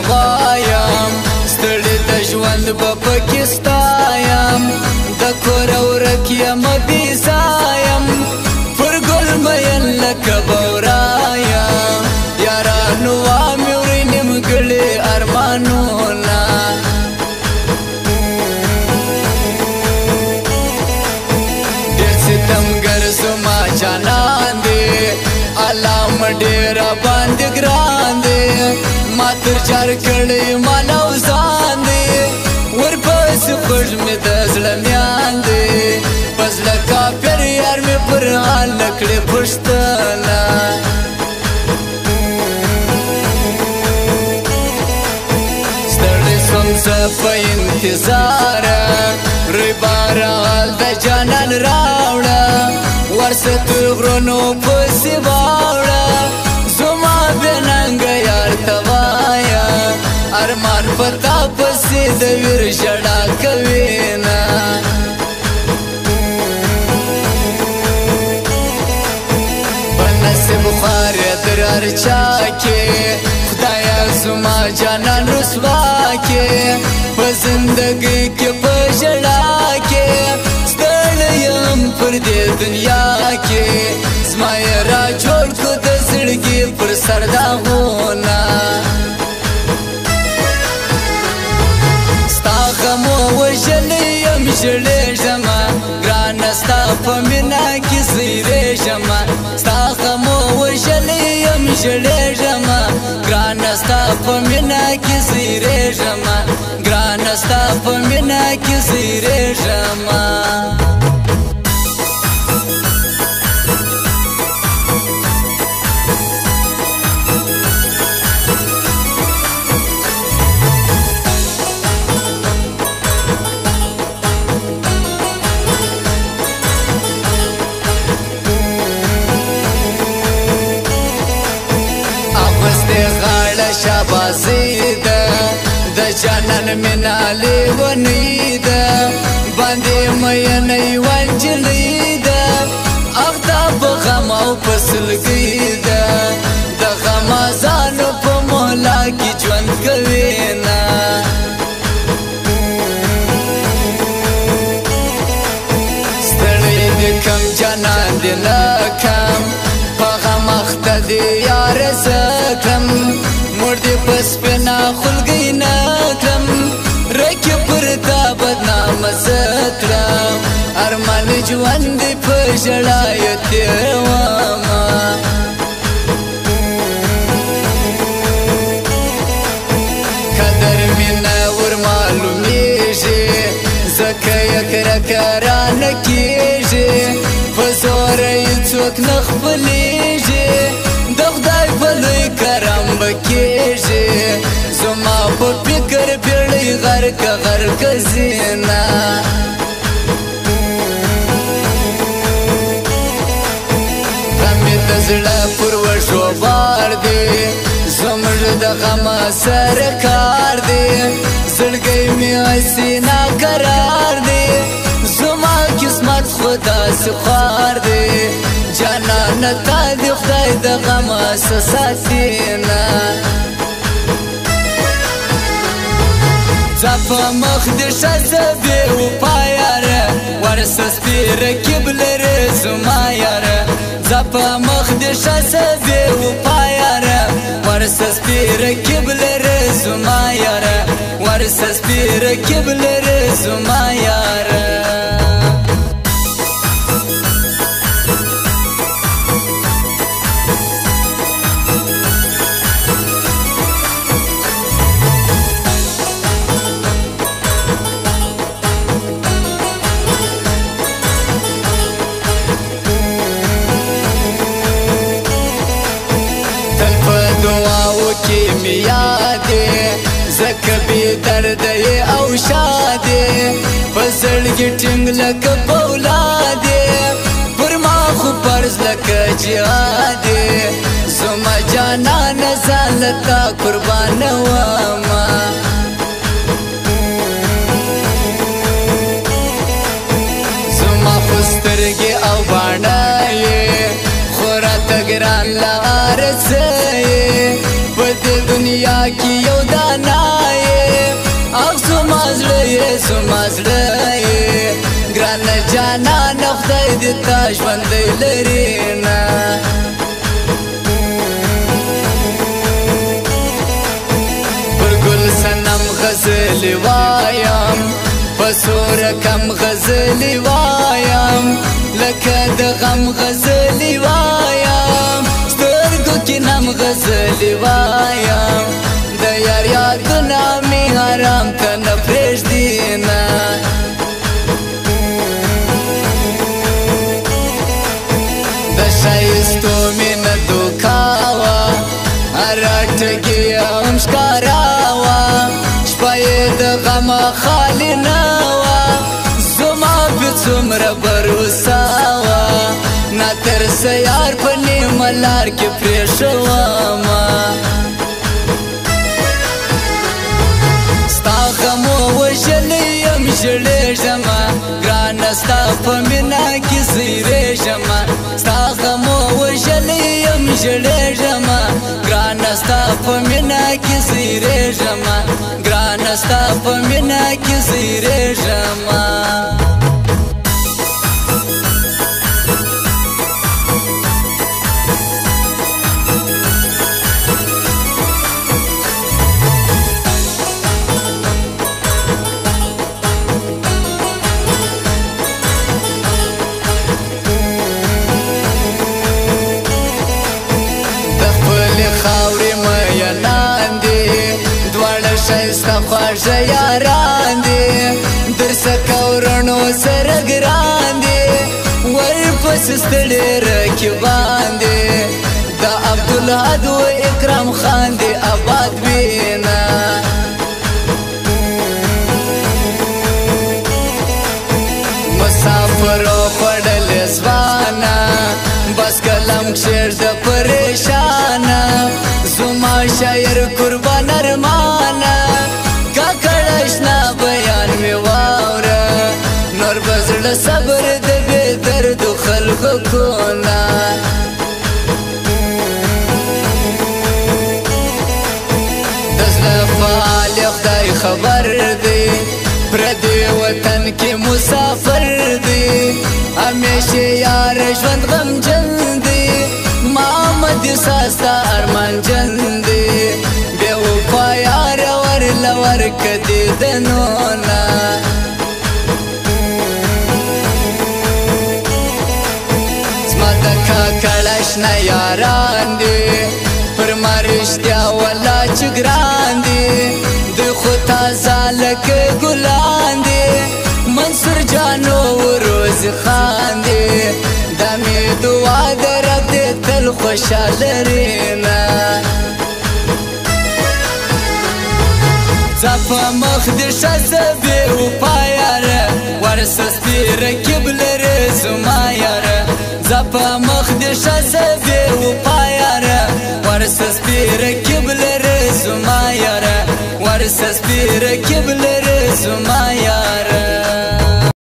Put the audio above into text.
وایم ستړي د ژوند په پاکستان یم، د کور ورک یم بې ځایم، پر ګل مین لکه بورایم. یارانو وا مې وړي نیمګړي ارمانونه، ډېر ستمګر زما جانان دی، الله مې ډېر باندې ګران دی. ما تر جار کړی مال او ځان دی، ورپسې خوږ مې د زړه میان دی. په زړه کافر یار مې پر حال نه کړې پوښتنه. ستړی سوم زه په انتظار، روی بارال د جانان راوړه، ورسه تر غرونو پسې واوړه. زما بې ننګه یار ته وایه، ارمان په تا پسې د ویر ژړا کوي نه. په نصیب خوارې در هر چا کې، خدایه زما جانان رسوا کې. په زندګۍ کې په ژړا کې ستړی یم پر دې دنیا کې، زما یې را جوړ کړو د زړګي پر سر داغونه. ستا غمو وژلی یم ژړېږمه، ګرانه ستا په مینه کې زیرېږمه. ستا غمو وژلی یم ژړېږمه، ګرانه ستا په مینه کې زیرېږمه، ګرانه ستا په مینه کې زیرېږمه. اغوستې غاړه شابازي ده، د جانان مینا لیونۍ ده، باندې مینه یوه نجلۍ ده، اخته په غم او په سلګۍ ده، د غمازانو په مولا کې ژوند کوي نه. ستړی دې کم جانان دې نه کم، په غم اخته دې یار زه کړم، مور دې په سپینه خولګۍ نه کړم، رکې پر تا بدنامه زه کړم، ارمان ژوند دې په ژړا یې تېرومه. قدر مې نه ور معلومیږي، ځکه یې کرکه رانه کېږي، په زوره یې څوک نه خپلېږي، د خدای په لوی کرم به کېږي. زما په فکر پېړۍ غرقه غرقه ځینه، غم مې د زړه پر وږو بار دی، زموږ د غم سره کار دی. زړګی مې هسې ناکرار دی، زما قسمت خو داسې خوار دی. جانانه تا دې خدای د غمه څه ساتي نه. ځه په مخ دې ښه زه بې وفا یاره، ورسه سپي رقیب لرې زما یاره. ځه په مخ دې ښه زه بې وفا یاره، ورسه سپي رقیب لرې زما یاره، ورسه سپي رقیب لرې زما یاره. دعاو کې مې یادې، ځکه بې درده یې او شادې، په زړګي ټینګ لکه پولادې، پر ما جهاد زما جانان زالتا قربان وما زما خسترګې او باڼه خورا ګران لار څه په دې دنیا کې یو دانا او زما زړه یې زما زړه ګران جانان خدای دې تا ژوندی لري نه پر ګل صنم غزلې وایم په سور کم غزلې وایم لکه د غم غزلې وایم سترګو کې نم غزلې وایم د یار یادونه مې آرام ته نه پرېږدي نه د ښایستو مې نه دوکاوه هره ټکي هم ښکاراوه شپه یې د غمه خالي نه وه زما په څومره بروسه وه نه ترسه یار په نیمه لار کې پرېښومه ستا غمو وژلی یم ژړېږمه ګرانه ستا په مینه کې زیرېږمه ستا غمو وژلی یم ژړېږمه ګرانه ستا په مینه کې زیرېږمه ګرانه ستا په مینه کې زیرېږمه خاورې میینان دي دواړه ښایسته خواږه یاران دي درسه کورڼو سره ګران دي ورپسې ستړي رقیبان دي د عبدالحد و اکرام خان دي آباد وینه مسافرو خوړلې ځوانه بس قلم کښېږده پریشانه زما شاعر قربان ارمانه کاکړ اشنا بیان مې واوره نور به زړه صبر د بې دردو خلکو کونه د زړه فعال خدای خبر دی پردي وطن کې مسافر دی همیشه یار ژوند غمجن دی محمد ساستا ارمان جن دی بې وفا یار ورله ورکه دیدنونه زما د کاکړ اشنا یاران دي پر ما رښتیا ولا چې ګران دي دوی خو تازه لکه ګلان دي منصور جانو روز خان دي دا مې دعا د رب دې تل خوشحاله لرینه ځه په مخ دې ښه زه بې وفا یاره ورسه سپي رقیب لرې زما یاره ځه په مخ دې ښه زه بې وفا یاره ورسه سپي رقیب لرې زما یاره ورسه سپي رقیب لرې زما یاره.